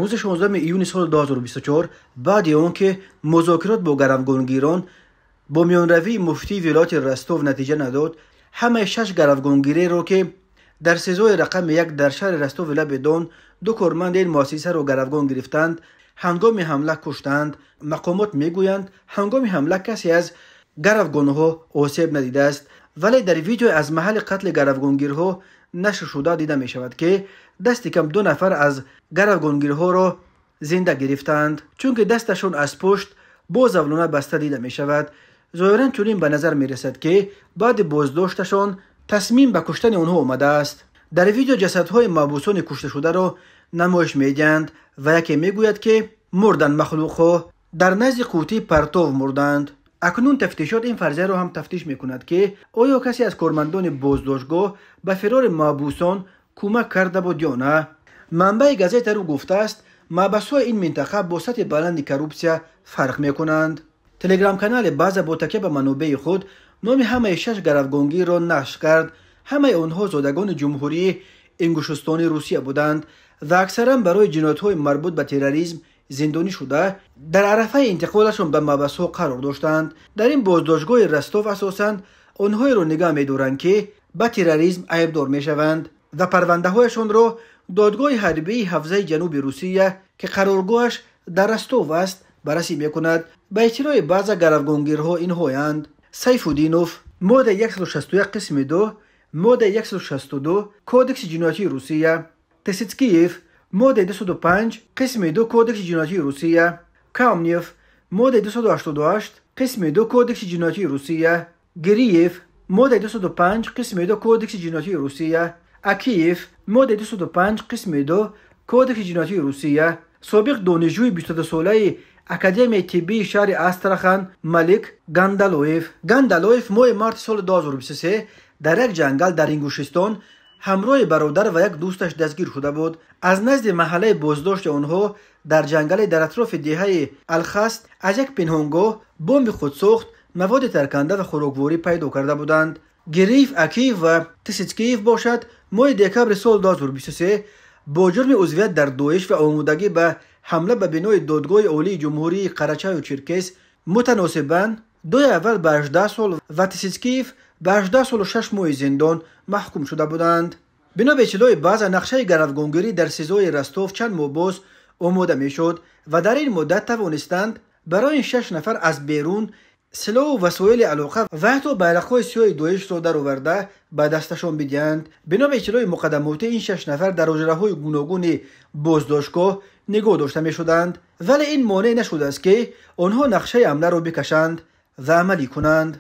Рӯзи 16 июни соли 2024, баъди он ки музокирот бо гаравгонгирон бо миёнравии муфтии вилояти Ростов натиҷа надод, ҳамаи шаш гаравгонгиреро, ки дар СИЗОи рақами 1 дар шаҳри Ростови лаби Дон ду корманди ин муассисаро гаравгон гирифтанд, ҳангоми ҳамла куштанд. Мақомот мегӯянд, ҳангоми ҳамла касе аз гаравгонҳо осеб надидааст, вале дар видео аз маҳалли қатли гаравгонгирҳо нашр шуда дида мешавад, ки дасти кам ду нафар аз гаравгонгирҳоро зинда гирифтаанд, чунки дасташон аз пушт бо завлона баста дида мешавад. Зоҳиран чунин ба назар мерасад, ки баъди боздошташон тасмим ба куштани онҳо омадааст. Дар видео ҷасадҳои маҳбусони кушташударо намоиш медиҳанд ва яке мегӯяд, ки мурданд махлуқҳо, дар назди қуттии партов мурданд. Акнун тафтишот ин фарзияро ҳам тафтиш мекунад, ки оё касе аз кормандони боздоштгоҳ ба фирори маҳбусон кӯмак карда буд ё на. Манбаи газетару гуфтааст, маҳбасҳои ин минтақа бо сатҳи баланди коррупсия фарқ мекунанд. Телеграм-канали База бо такя ба манобеи худ номи ҳамаи шаш гаравгонгирро нашр кард. Ҳамаи онҳо зодагони Ҷумҳурии Ингушистони Русия буданд ва аксаран барои ҷиноятҳои марбут ба терроризм зиндонӣ шуда, дар арафаи интиқолашон ба маҳбасҳо қарор доштанд. Дар ин боздоштгоҳи Ростов асосан онҳоеро нигаҳ медоранд, ки ба терроризм айбдор мешаванд ва парвандаҳояшонро додгоҳи ҳарбии ҳавзаи ҷануби Русия, ки қароргоҳаш дар Ростов аст, баррасӣ мекунад. Ба иттилои баъза гаравгонгирҳо инҳоянд: Сайфуддинов, моддаи 161 қисми 2, моддаи 162 Кодекси ҷиноятии Русия, Тысяцкиев, моддаи 205 қисми 2 Кодекси ҷиноятии Русия, Камнев, моддаи 288 қисми 2 Кодекси ҷиноятии Русия, Гириев, моддаи 205 қисми 2 Кодекси ҷиноятии Русия, Акиев, моддаи 205 қисми 2 Кодекси ҷиноятии Русия, собиқ донишҷӯи 22-солаи Академияи тиббии шаҳри Астрахан Малик Гандалоев. Гандалоев моҳи марти соли 2023 дар як ҷангал дар Ингушистон ҳамроҳи бародар ва як дӯсташ дастгир шуда буд. Аз назди маҳаллаи боздошти онҳо дар ҷангале дар атрофи деҳаи Алхаст аз як пинҳонгоҳ бомби худсохт, маводи тарканда ва хӯрокворӣ пайдо карда буданд. Гириев, Акиев ва Тысяцкиев бошад, моҳи декабри соли 2023 бо ҷурми узвият дар Доиш ва омодагӣ ба ҳамла ба бинои Додгоҳи Олии Ҷумҳурии Қарачаю Черкес мутаносибан дуи аввал ба 18 сол ва Тысяцкиев ба 18 солу 6 моҳи зиндон маҳкум шуда буданд. Бино ба иттилои баъза, нақшаи гаравгонгирӣ дар СИЗОи Ростов чанд моҳ боз омода мешуд ва дар ин муддат тавонистанд барои ин шаш нафар аз берун силоҳу васоили алоқа ва ҳатто байрақҳои сиёҳи Доишро дароварда ба дасташон бидиҳанд. Бино ба иттилои муқаддамотӣ, ин шаш нафар дар ҳуҷраҳои гуногуни боздоштгоҳ нигоҳ дошта мешуданд, вале ин монеъ нашудааст, ки онҳо нақшаи ҳамларо бикашанд ва амалӣ кунанд.